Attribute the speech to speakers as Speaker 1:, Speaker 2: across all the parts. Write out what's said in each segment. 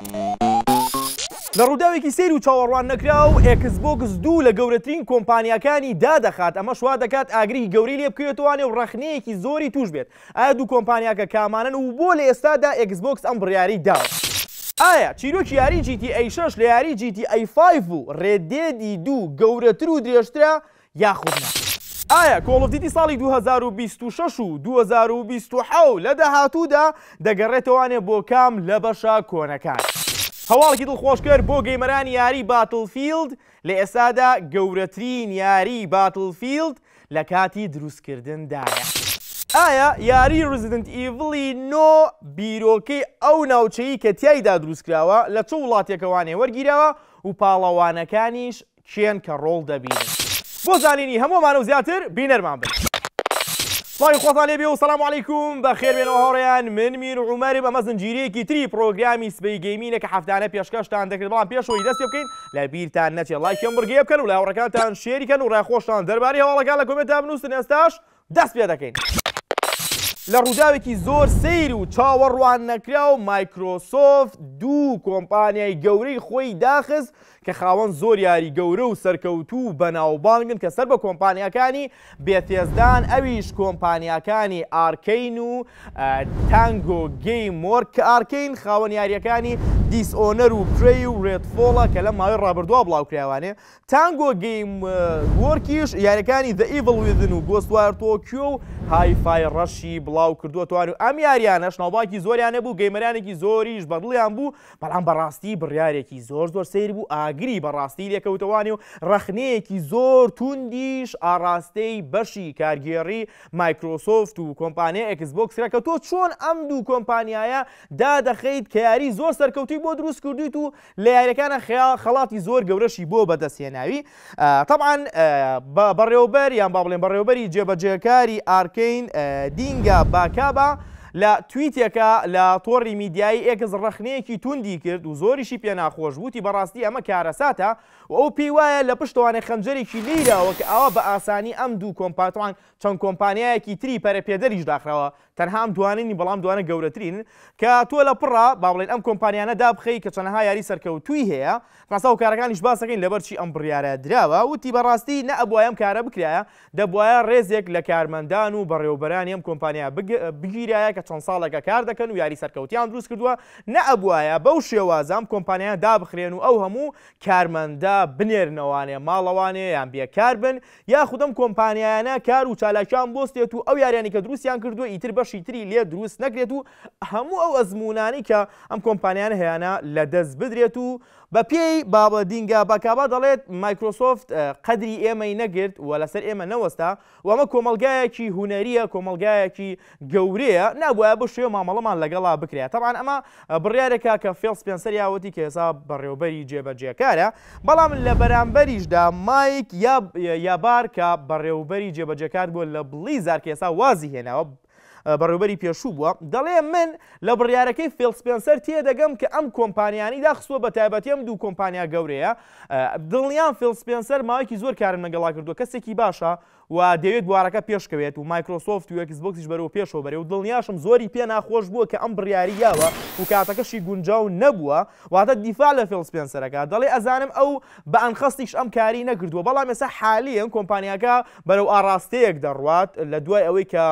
Speaker 1: لە ڕووداوێکی سەیر و چاوەڕوان نەکراو ئێکس بۆکس دوو لە گەورەترین کۆمپانیاکانی دادەخات، ئەمەش وا دەکات ئاگرێکی گەورەی لێ بکەوێتەوانێ و ڕەخنەیەکی زۆری تووش بێت. ئایا دوو کۆمپانیاکە کامانەن و بۆ لە ئێستادا ئێکس بۆکس ئەم بڕیارەی داوە؟ ئایا چیرۆکی یاری جی تی ئەی شەش لە یاری جی تی ئەی five و ڕێد دێدی دوو گەورەتر و درێژترە یاخود نا؟ ئایا کۆڵ ئۆف دیوتی ساڵی 2026 و 2027 لە داهاتوودا دەگەڕێتەوانێ بۆ کام لە بەشە کۆنەکان؟ هەواڵێکی دڵخۆشکەر بۆ gamer انی یاری باتڵفیڵد، لە ئێستادا گەورەترین یاری باتڵفیڵد لە کاتی دروستکردندایە. ئایا یاری ڕیزیدنت ئیڤڵی نۆ بیرۆکەی ئەو ناوچەی کە تیایدا دروستکراوە لە چ وڵاتێکەوانێ وەرگیراوە و پاڵەوانەکانیش کێن کە ڕۆڵ دەبینن؟ بۆ زانینی هەموو ئەمانە و زیاتر بینەرمان بن. سڵاوی خواتان لێبێ و سلام علیکم، بەخێر بێنەوە هاوڕێیان، من میر عومەرم، ئەمە زنجیرەیەکی تری پڕۆگرامی سبەی gaming ە کە هەفتانە پێشکەشتان دەکرێت، بەڵام پێش ئەوەی دەست پێ بکەین لە بیرتان نەچێت ڵایکی ئەم بڕگەیە بکەن و لای هاوڕێکانتان share ی کەن و ڕای خۆشتان دەربارەی هەواڵەکان لە comment ا بنووسن. ئێستاش دەست پێ دەکەین. لە ڕووداوێکی زۆر سەیر و چاوەڕوان نەکراو مایکرۆسۆفت دوو کۆمپانیای گەورەی خۆی داخست کە خاوەن زۆر یاری گەورە و سەرکەوتوو و بەناوبانگن کە سەر بە کۆمپانیاکانی بێتێزدان ئەویش کۆمپانیاکانی ئارکەین و تانگۆ گەیم وۆرک کە ئارکەین خاوەن یاریەکانی دیس ئۆنەر و پرەی و ڕێدفۆڵە کە لەم ماوەی ڕابردووە بڵاوکراوانێ تانگۆ گەیم وۆرکیش یاریەکانی The Evil Within و Ghostwire Tokyo و Hi-Fi Rush ی بڵاو کردووەتوان و ئەم یاریانەش ناوبانگی زۆریان هەبوو gamer انێکی زۆریش بەدڵیان بوو، بەڵام بەڕاستی بڕیارێکی زۆر زۆر سەیر بوو ئاگری بەڕاستی لێکەوتەوانی و ڕەخنەیەکی زۆر توندیش ئاڕاستەی بەشی کارگێڕی مایکرۆسۆفت و کۆمپانیای ئێکس بۆکس کرا کە تۆ چۆن ئەم دوو کۆمپانیایە دادەخەیت کە یاری زۆر سەرکەوتووی بۆ دروست کردویت و لە یاریەکانە خەڵاتی زۆر گەورەشی بۆ بەدەست هێناوی. تەبعەن بەڕێوبەر یان با بڵێن بەڕێوبەری جێبەجێکاری ئارکەین دینگا باکابا لە تویتێکا لە تۆڕی میدیایی ئێکس ڕەخنەیەکی توندی کرد و زۆریشی پێ ناخۆش بوو، وتی بەڕاستی ئەمە کارەساتە و ئەو پێی وایە لە پشتەوانێ خەنجەرێکی لێیداوە کە ئاوا بە ئاسانی ئەم دوو کۆمپاتوان چەند کۆمپانیایەکی تری پەرەپێدەریش داخراوە تەنها ئەم دوانە نین بەڵام دوانە گەورەترینن کە تۆ لە پڕا با بڵێین ئەم کۆمپانیانە دابخەی کە چەنەها یاری سەرکەوتووی هەیە ڕاستە هۆکارەکانیش باس دەکەین لەبەر چی ئەم بڕیارە دراوە وتی بەڕاستی نەئەبوایە ئەم کارە بکرایە دەبوایە ڕێزێک لە کارمەندان و بەڕێوەبەرانی ئەم کۆمپانیا بگیرایە کە چەند ساڵێکە کار دەکەن و یاری سەرکەوتیان دروست کردووە نەئەبوایە بەو شێوازە ئەم کۆمپانیانە دابخرێن و ئەو هەموو کارمەندە بنێرنەوانێ ماڵەوانێ یان بێکار بن یاخود ئەم کۆمپانیایانە کار و چالاکیان بوەستێت و ئەو یاریانەی کە دروستیان کردووە ئیتر بەشی تری لێ دروست نەکرێت و هەموو ئەو ئەزموونانەی کە ئەم کۆمپانیانە هەیانە لەدەست بدرێت و بەپێی بابە دینگا باکابا دەڵێت مایکرۆسۆفت قەدری ئێمەی نەگرت و لەسەر ئێمە نەوەستا و ئەمە کۆمەڵگایەکی هونەرییە، کۆمەڵگایەکی گەورەیە، نابوایە بەو شێوەیە مامەڵەمان لەگەڵا بکرایە. تەبعەن ئەمە بڕیارێکە کە فێڵ سپێنسەر یاوەتی کە ئێستا بەڕێوەبەری جێبەجێکارە، بەڵام لە بەرامبەریشدا مایک یابار کە بەڕێوەبەری جێبەجێکار بووە لە بڵیزار کە ئێستا وازی هێناوە، بەڕێوبەری پێشوو بووە، دەڵێ من لە بڕیارەکەی فیڵ سپێنسەر تێدەگەم کە ئەم کۆمپانیانەی داخستووە بە تایبەتی ئەم دوو کۆمپانیا گەورەیە، دڵنیام فیڵ سپێنسەر ماوەیەکی زۆر کارم لەگەڵا کردووە کەسێکی باشە و دەیەوێت بوارەکە پێشکەوێت و مایکرۆسۆفت و ئێکس بۆکسیش بەرەو پێشەوە بەرێ و دڵنیاشم زۆری پێ ناخۆش بووە کە ئەم بڕیاری یاوە و کاتەکەشی گونجاو نەبووە، واتە دیفاع لە فیڵ سپێنسەر ئەکات دەڵێ ئەزانم ئەو بە ئەنقەستیش ئەم کاری نەکردووە بەڵام ئێستا حالیەن کۆمپانیاکە بەرەو ئاڕاستەیەک دەڕوات لە دوای ئەوەی کە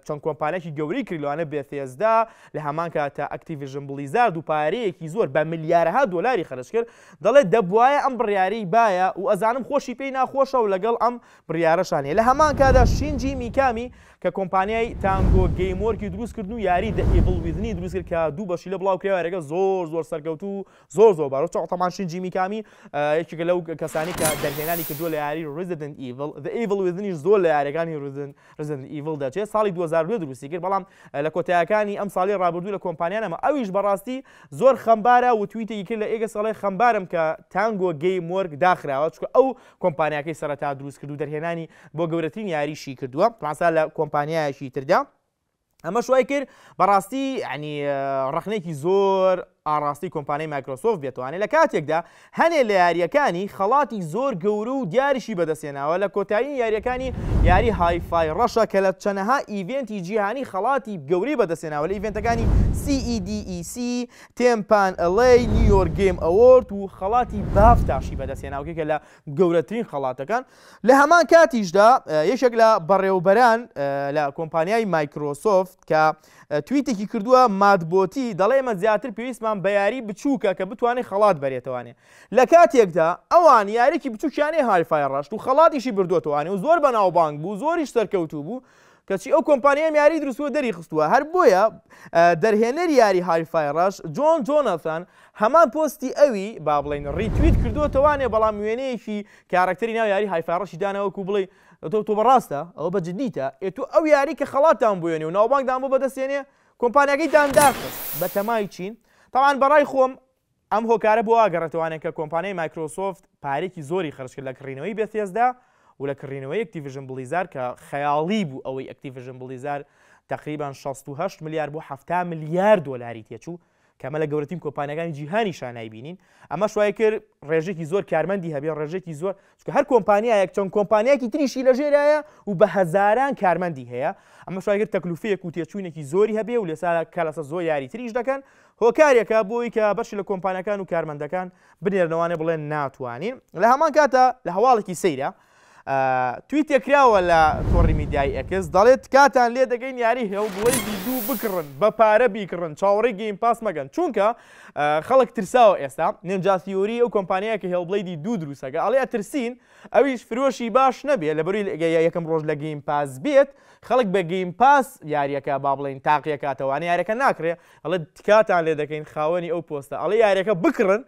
Speaker 1: چەند کۆمپانیاکی گەورەی کرد لەوانە بێثێزدا لە هەمان کاتە ئەکتیڤیژن بڵیزارد و پارەیەکی زۆر بە ملیارەها دۆلاری خەرج کرد دەڵێت دەبوایە ئەم بڕیارەی بایە و ئەزانم خۆشی پێی ناخۆشە و لەگەڵ ئەم بڕیارەشان هەیە لە هەمان کادا شینجی میکامی کە کۆمپانیای تانگۆ گەیمۆرکی دروست کردن و یاری The Evil Within ی دروست کرد کە دوو بەشی لە بڵاو کرا یاریەکە زۆر زۆر سەرکەوتوو زۆر زۆر بارۆ چاو تەمان شینجی میکامی یەکێکە لەو کەسانی کە دەرهێنانی کردووە لە یاری Resident Evil The Evil Within یش زۆر لە یاریەکانی Resident Evil دەچێت ساڵی 2002 دروستی کرد بەڵام لە کۆتایەکانی ئەم ساڵی ڕابردوو لە کۆمپانیا نەما ئەویش بەڕاستی زۆر خەمبارە و تویتێکی کرد لە ئێکس ئەڵێ خەمبارم کە تانگۆ گەیم وۆرک داخراوە چونکە ئەو کۆمپانیاکەی سەرەتا دروست کرد و دەرهێنانی بۆ گەورەترین یاریشی کردووە پاسا لە کۆمپانیایەکی تردا ئەمەش وای کرد بەڕاستی ینی ڕەخنێکی زۆر ئاڕاستەی کۆمپانیای مایکرۆسۆفت بێتوانێ لە کاتێکدا هەنێ لە یارییەکانی خەڵاتی زۆر گەورە و دیاریشی بەدەستهێناوە لە کۆتایی یارییەکانی یاری Hi-Fi Rush ە کە لە چەنەها event ی جیهانی خەڵاتی گەورەی بەدەستهێناوە لە event ەکانی CEDEC، Tin Pan Alley، New York Game Award و خەڵاتی BAFTA شی بەدەستهێناوە کە یەکێکە لە گەورەترین خەڵاتەکان. لە هەمان کاتیشدا یەکێک لە بەڕێوبەران لە کۆمپانیای مایکرۆسۆفت کە تویتێکی کردووە مات بۆتی دەڵێ ئێمە زیاتر پێویستمان بە یاری بچووکە کە بتوانێت خەڵات بەرێتەوانێ لە کاتێکدا ئەوان یاریکی بچووکیانەی Hi-Fi Rush و خەڵاتیشی بردووەتەوانێ و زۆر بەناوبانگ بوو زۆریش سەرکەوتوو بوو کەچی ئەو کۆمپانیای یاری دروستووە دەری خستووە هەر بۆیە دەرهێنەری یاری Hi-Fi Rush جۆن جۆناثان هەمان پۆستی ئەوی با بڵین retweet کردووەتەوانێ بەڵام وێنەیەکی کارەکتەری ناو یاری Hi-Fi Rush ی داناوەکو بڵێ تۆ تۆ بەڕاستە ئەوە بە جدیتە ئێ تۆ ئەو یاری کە خەڵاتتان بۆیەنێ و ناوبانگتان بۆ بەدەستێنێ کۆمپانیاکەی تان داخست بە تەمای چین تەبعەن بەڕای خۆم ئەم هۆکارە بۆ ئاگەڕێتەوانێ کە کۆمپانیای مایکرۆسۆفت پارێکی زۆری خەرج کرد لە کڕینەوەی بێثێسدا و لە کڕینەوەی ئەکتیڤژن بڵیزار کە خەیاڵی بوو ئەوەی ئەکتیڤژن بڵیزار تقریبا 68 ملیار بۆ 70 ملیار دۆلاری تێچوو کە ئەمە لە گەورەترین کۆمپانیاکانی جیهانیشا نایبینین، ئەمەش وای کرد ڕێژەیەکی زۆر کارمەندی هەبێ، ڕێژەیەکی زۆر، چونکە هەر کۆمپانیایەک چەند کۆمپانیایەکی تریشی لەژێرایە و بە هەزاران کارمەندی هەیە، ئەمەش وای کرد تەکلوفەیەک و تێچوونێکی زۆری هەبێ و لێسا کار لەسەر زۆر یاری تریش دەکەن، هۆکارێکە بۆی کە بەشی لە کۆمپانیاکان و کارمەندەکان بنێرنەوانێ بڵێن ناتوانین. لە هەمان کاتا لە هەواڵێکی سەیرە تویتێک کراوە لە تۆڕی میدیایی ئێکس دەڵێت تکاتان لێ دەکەین یاری Hellblade ی دوو بکڕن بە پارە بیکڕن چاوەڕێی Game Pass مەگەن چونکە خەڵک ترساوە ئێستا Ninja Theory ئەو کۆمپانیایە کە Hellblade ی دوو دروستەکە ئەڵێ ئەترسین ئەویش فرۆشی باش نەبێ لەبەروی یەکەم ڕۆژ لە Game Pass بێت خەڵک بە Game Pass یاریەکە با بڵێین تاقیەکاتەوانە یاریەکە ناکرێ ئەڵێ تکاتان لێ دەکەین خاوەنی ئەو پۆستە ئەڵێ یاریەکە بکڕن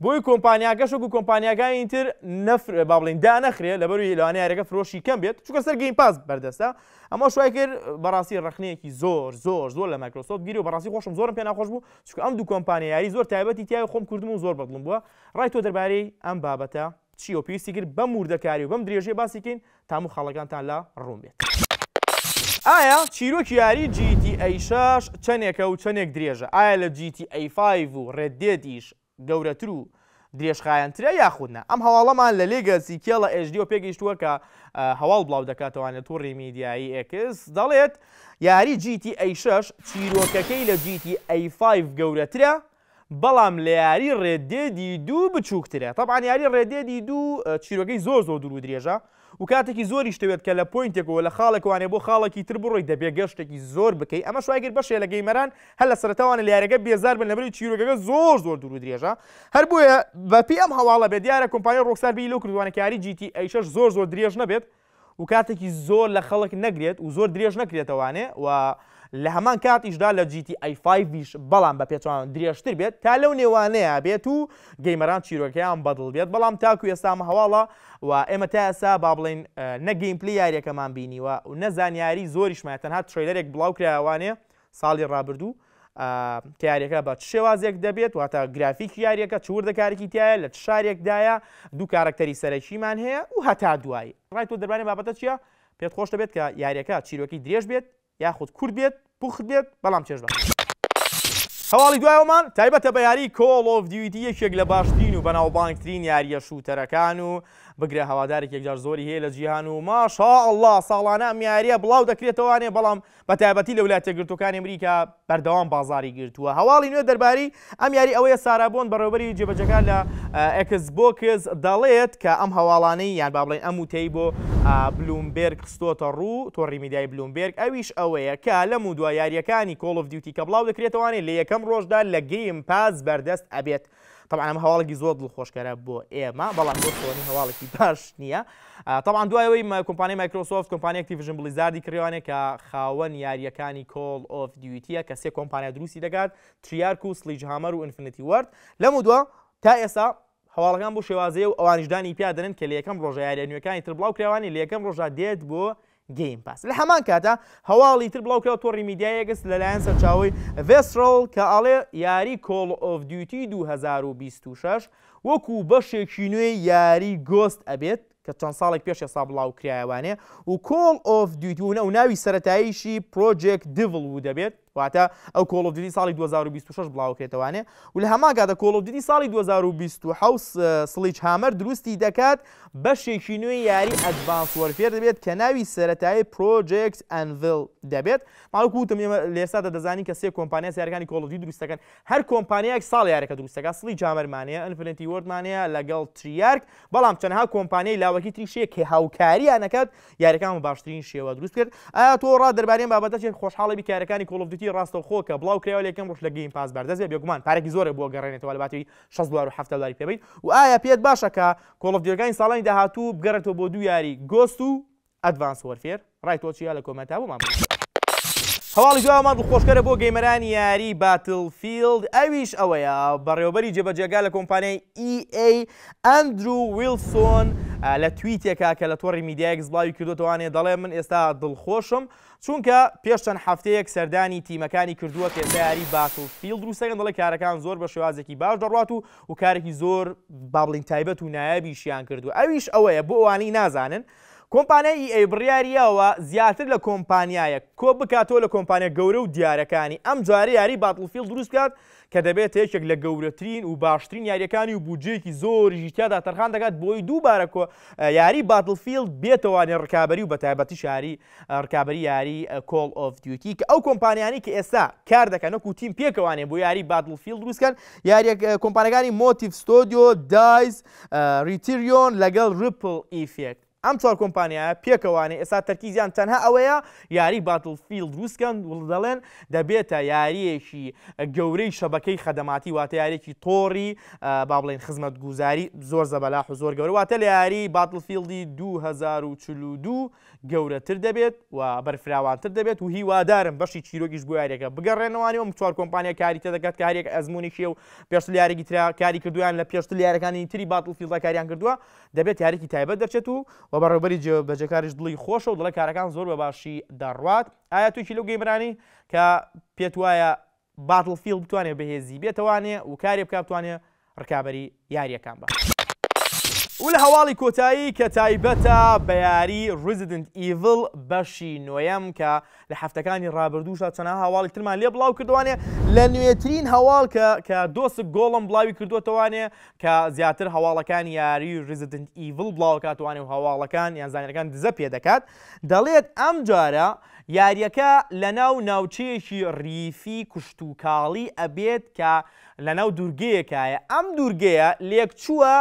Speaker 1: بۆی کۆمپانیاکەش وەکو کۆمپانیاکانی تر نەفر با بڵێین دانەخرێ لەبەروی لەوانەیە یاریەکە فرۆشی کەم بێت چونکە سەر Game Pass بەردەستە ئەمەش وای کرد بەڕاستی ڕەخنەیەکی زۆر زۆر زۆر لە مایکرۆسۆفت گیری و بەڕاستی خۆشم زۆرم پێ ناخۆش بوو چونکە ئەم دوو کۆمپانیا یاری زۆر تایبەتی تیای خۆم کردم و زۆر بەدڵم بووە ڕای تۆ دەربارەی ئەم بابەتە چییە و پێویستی کرد بەم وردەکاری و بەم درێژەیە باسی کەین تامو خاڵەکانتان لا ڕوون بێت. ئایا چیرۆکی یاری GTA 6 چەنێکە و چەنێک درێژە؟ ئایا لە GTA 5 و Red Dead یش گەورەتر و درێژخایەنترە یاخود نا؟ ئەم هەواڵەمان لە Legacy کێڵە HD وە پێگەیشتووە کە هەواڵ بڵاو دەکاتەوە لە تۆڕی میدیایی ئێکس دەڵێت یاری GTA 6 چیرۆکەکەی لە GTA 5 گەورەترە بەڵام لە یاری Red Dead ی دوو بچووکترە. تەبعەن یاری Red Dead ی دوو چیرۆکەی زۆر زۆر دوور و درێژە و کاتێکی زۆریش دەوێت کە لە point ێکەوە لە خاڵێکوانێ بۆ خاڵێکی تر بڕۆی دەبێ گەشتێکی زۆر بکەی ئەمەش وای کرد بەشێ لە gamer ان هەر لە سەرەتاوانە لە یاریەکە بێزار بن لەبەرئەوەی چیرۆکەکە زۆر زۆر دوور و درێژە هەر بۆیە بەپێی ئەم هەواڵە بێت دیارە کۆمپانیای ڕۆکستار بیری لەو کردووانە کە یاری GTA 6 زۆر زۆر درێژ نەبێت و کاتێکی زۆر لە خەڵک نەگرێت و زۆر درێژ نەکرێتەوانێ و لە هەمان کاتیشدا لە GTA 5 یش بەڵام بە پێچەوانەوە درێژتر بێت تا لەو نێوانەیە بێت و gamer ان چیرۆکەیان بەدڵ بێت بەڵام تاکو ئێستا ئەمە هەواڵە و ئێمە تا ئێستا با بڵێین نە gameplay یاریەکەمان بینیوە و نە زانیاری زۆریشمان تەنها trailer ێک بڵاو کرایەوانێ ساڵی ڕابردوو کە یاریەکە بە چ شێوازێک دەبێت واتە گرافیکی یاریەکە چ وردەکارێکی تایە لە چ شارێکدایە دوو کارەکتەری سەرەکیمان هەیە و هەتا دوایی ڕای تۆ دەربارەی بابەتە چییە پێت خۆش دەبێت کە یاریەکە چیرۆکی درێژ بێت یاخود کورت بێت پوخت بێت بەڵام چێژ بەخش بێت؟ هەواڵی دوایەوەمان تایبەتە بە یاری Call of Duty یەکێک لە باشترین و بەناوبانگترین یاریە shooter ەکان و بگرە هەوادارێکی یەکجار زۆری هەیە لە جیهان و ماشاءاللە ساڵانە ئەم یاریە بڵاو دەکرێتەوانێ بەڵام بە تایبەتی لە ولایەتە یەکگرتووەکانی ئەمریکا بەردەوام بازاڕی گرتووە. هەواڵی نوێ دەربارەی ئەم یاری ئەوەیە سارا بۆند بەڕێوەبەری جێبەجێکار لە ئێکس بۆکس دەڵێت کە ئەم هەواڵانەی یان با بڵێین ئەم وتەی بۆ بلومبێرگ خستۆتە ڕوو تۆڕی میدیای بلومبێرگ ئەویش ئەوەیە کە لەم و دوا یارییەکانی Call of Duty کە بڵاو دەکرێتەوانێ لە یەکەم ڕۆژدا لە Game Pass بەردەست ئەبێت. تەبعەن ئەمە هەواڵێکی زۆر دڵخۆشکەرە بۆ ئێمە بەڵام بۆ سۆنی هەواڵێکی باش نییە تەبعەن دوای ئەوەی کۆمپانیای مایکرۆسۆفت کۆمپانیای ئەکتیڤژن بڵیزاردی کڕیوانێ کە خاوەن یارییەکانی Call of Duty ە کە سێ کۆمپانیا دروستی دەکات تریارک و سلیج هامەر و ئینفینیتی وەرد لەم دوا تا ئێستا هەواڵەکان بۆ شێوازەیە و ئەوانیش دانی پیا دەنن کە لە یەکەم ڕۆژە یاریە نوێەکانی تر بڵاو کراوانی لە یەکەم ڕۆژا دێت بۆ Game Pass. لە هەمان کاتا هەواڵی تر بڵاو کراوە تۆڕی میدیای ئێکس لەلایەن سەرچاوەی Visceral کە ئەڵێ یاری Call of Duty 2026 وەکو بەشێکی نوێی یاری Ghost ئەبێت کە چەند ساڵێک پێش ئێستا بڵاو کرایەوانێ و Call of Duty و ناوی سەرەتاییشی Project Devil و دەبێت. واتە ئەو Call of Duty ساڵی 2026 بڵاوکرێتەوانێ و لە هەمان کاتە Call of Duty ساڵی 2027 Sledgehammer دروستی دەکات بەشێکی نوێی یاری Advanced Warfare دەبێت کە ناوی سەرەتایی Project Anvil دەبێت. ماڵ وەکو وتم ئێمە لە ئێستادا دەزانین کە سێ کۆمپانیا یاریەکانی Call of Duty دروست دەکەن، هەر کۆمپانیایەک ساڵ یاریەکە دروست دەکات، Sledgehammer مان هەیە، Infinity Ward مان هەیە لەگەڵ Treyarch، بەڵام چەندەها کۆمپانیای لاوەکی تریش هەیە کە هاوکاریان ئەکات یاریەکان بە باشترین شێوە دروست بکرێت. ئایا تۆ ڕات دەربارەی ئەم بابەتە چیە؟ خۆشحاڵی بی کە یاریەکانی Call of Duty ڕاستەوخۆ کە بڵاو کرایەوە لە یەکەم ڕۆژ لە Game Pass بەردەست بێت، بێگومان پارێکی زۆرە بۆ گەڕێنێتەوە لە باتی 60 دلار و 70 دلاری پێ بەیت و ئایا پێت باشە کە Call of Duty ەکانی ساڵانی داهاتوو بگەڕێتەوە بۆ دوو یاری Ghost و Advanced Warfare؟ ڕای تۆ چییە لە کۆمێنتا بۆمان بنووسە. هەواڵی دوامان دڵخۆشکەرە بۆ gamer انی یاری Battlefield ئەویش ئەوەیە بەڕێوەبەری جێبەجێگا لە کۆمپانیای EA ئەندرو ویڵسۆن لە تویتێکا کە لە تۆڕی میدیای ئێکس بڵاوی کردوتەوانێ دەڵێ من ئێستا دڵخۆشم چونکە پێش چەند هەفتەیەک سەردانی تیمەکانی کردووە کە ئێستا یاری Battlefield دروستەکەن، دەڵێ کارەکان زۆر بە شێوازێکی باش دەڕوات و و کارێکی زۆر با بڵێین تایبەت و نایابیشیان کردووە ئەویش ئەوەیە بۆ ئەوانەی نازانن کۆمپانیای EA بڕیاریاوە زیاتر لە کۆمپانیایەک کۆ بکاتەوە لە کۆمپانیا گەورە و دیارەکانی ئەم جارە یاری Battlefield دروست بکات کە دەبێتە یەکێک لە گەورەترین و باشترین یاریەکانی و بودجەیەکی زۆریشی تیادا تەرخان دەکات بۆی دووبارە کۆ یاری Battlefield بێتەوانێ ڕکابەری و بەتایبەتیش یاری ڕکابەری یاری Call of Duty کە ئەو کۆمپانیانی کە ئێستا کار دەکەن وەکو تیم پێکەوانێ بۆ یاری Battlefield دروستکەن یاریە کۆمپانیەکانی Motive Studio، DICE، Criterion لەگەڵ Ripple Effect. ئەم چوار کۆمپانیایە پێکەوانێ ئێستا تەرکیزیان تەنها ئەوەیە یاری Battlefield دروستکەن و دەڵێن دەبێتە یارییەکی گەورەی شەبەکەی خەدەماتی واتە یاریەکی تۆڕی با بڵێین خزمەتگوزاری زۆر زەبەلاح و زۆر گەورە واتە لە یاری Battlefield ی 2042 گەورەتر دەبێت و بەرفراوانتر دەبێت و هیوادارم بەشی چیرۆکیش بۆ یاریەکە بگەڕێنەوانی ئەم چوار کۆمپانیا کاری تێ دەکات کاریەک ئەزمونێکی و پێشتر یاریێکی ترا کاری کردویان لە پێشتر یاریەکانی تری Battlefield ا کاریان کردووە دەبێت یاریکی تایبەت دەرچێت و و بەڕێوبەری جێبەجێکاریش دڵی خۆشە و دەڵێ کارەکان زۆر بە باشی دەڕوات. ئایا تۆ یەکی لەو gamer انی کە پێت وایە Battlefield بتوانێت بەهێزی بێتەوانێ و کارێ بکا بتوانێ ڕکابەری یاریەکان بە؟ و لە هەواڵی کۆتایی کە تایبەتە بە یاری Resident Evil بەشی نۆیەم کە لە هەفتەکانی ڕابردووشدا چەنەها هەواڵی ترمان لێ بڵاو کردوانێ لە نوێترین هەواڵ کە کە دۆسک گۆڵم بڵاوی کردوتەوانێ کە زیاتر هەواڵەکانی یاری Resident Evil بڵاوکاتوانێ و هەواڵەکان یان زانیارەکان دزە پێ دەکات دەڵێت ئەم جارە یاریەکە لە ناو ناوچەیەکی ڕیفی کشتوکاڵی ئەبێت کە لە ناو دوورگەیەکایە ئەم دوورگەیە لێکچووە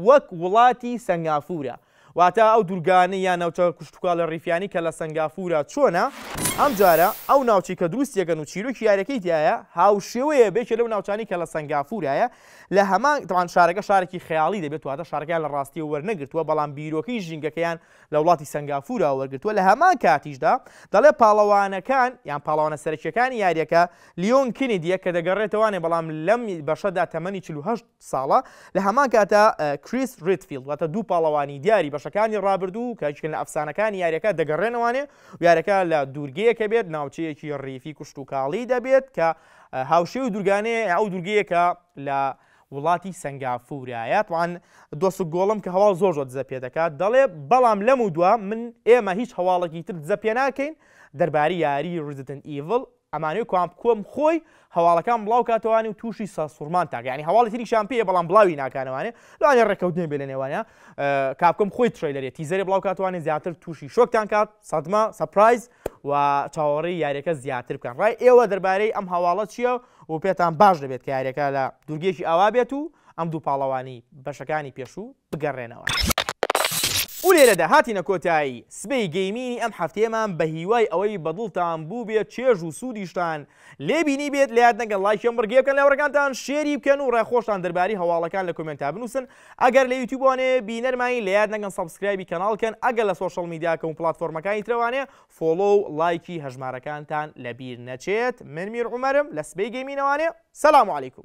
Speaker 1: وەک وڵاتی سەنگافورە، واتە ئەو دورگانەی یان ناوچە کشتوکاڵە ڕیفیانەی کە لە سەنگافورە چۆنە، ئەمجارە ئەو ناوچەی کە دروستیەکەن و چیرۆکی یاریەکەی تیایە هاوشێوەیە بە یەکێ لەو ناوچانەی کە لە سەنگافورایە لە هەمان تەبعەن شارەکە شارێکی خەیاڵی دەبێت واتە شارەکەیان لە ڕاستیەوە وەرنەگرتووە بەڵام بیرۆکەی ژینگەکەیان لە وڵاتی سەنگافورا وەرگرتووە لە هەمان کاتیشدا دەڵێ پاڵەوانەکان یان پاڵەوانە سەرەکیەکانی یاریەکە لیۆن کینیدیە کە دەگەڕێتەوانێ بەڵام لەم بەشەدا تەمەنی 48 ساڵە، لە هەمان کاتا کریس ڕیدفیڵد واتە دوو پاڵەوانی دیاری بەشەکانی ڕابردوو کە یەکێکن لە ئەفسانەکانی یاریەکە دەگەڕێنەوانێ و یاریەکە لە دوورگەیەکە بێت ناوچەیەکی ڕیفی کشتوکاڵی دەبێت کە هاوشێوەی دوورگانەیە ئەو دوورگەیە کە لە وڵاتی سەنگافورایە توان دۆسک گۆڵم کە هەواڵ زۆر زۆر دزە پێ دەکات دەڵێ بەڵام لەم و دوا من ئێمە هیچ هەواڵێکی تر دزە پێ ناکەین دەربارەی یاری Resident Evil ئەمانەوێ Capcom خۆی هەواڵەکان بڵاو کاتەوانێ و تووشی سەرسوڕمان تاکە یانی هەواڵی تریشیان پێیە بەڵام بڵاوی ناکانەوانێ لەوانێ ڕێککەوتنێ بێ لە نێوانیا Capcom خۆی trailer ێ teaser ێ بڵاو کاتوانێ زیاتر تووشی shock تان کات سەدمە surprise و چاوەڕێی یاریەکە زیاتر بکەن ڕای ئێوە دەربارەی ئەم هەواڵە چییە و پێتان باش دەبێت کە یاریەکە لە دوورگەیەکی ئاوا بێت و ئەم دوو پاڵەوانی بەشەکانی پێشوو بگەڕێنەوە. و لێرەدا هاتینە کۆتایی سبەی gaming ی ئەم هەفتەیەمان بە هیوای ئەوەی بە دڵتان بووبێت چێژ و سوودیشتان لێ بینیبێت لە یاد نەکەن لایکی ئەم بڕگەیە بکەن لە هاوڕێکانتان share ی بکەن و ڕای خۆشتان دەربارەی هەواڵەکان لە comment ا بنووسن ئەگەر لە یوتیوبوانێ بینەرمانی لە یاد نەکەن subscribe ی کەناڵ کەن ئەگەر لە social media کە و پلاتفۆرمەکانی ترەوانێ follow و لایکی هەژمارەکانتان لەبیر نەچێت من میر عومەرم لە سبەی gaming ەوانێ سلام علیکم.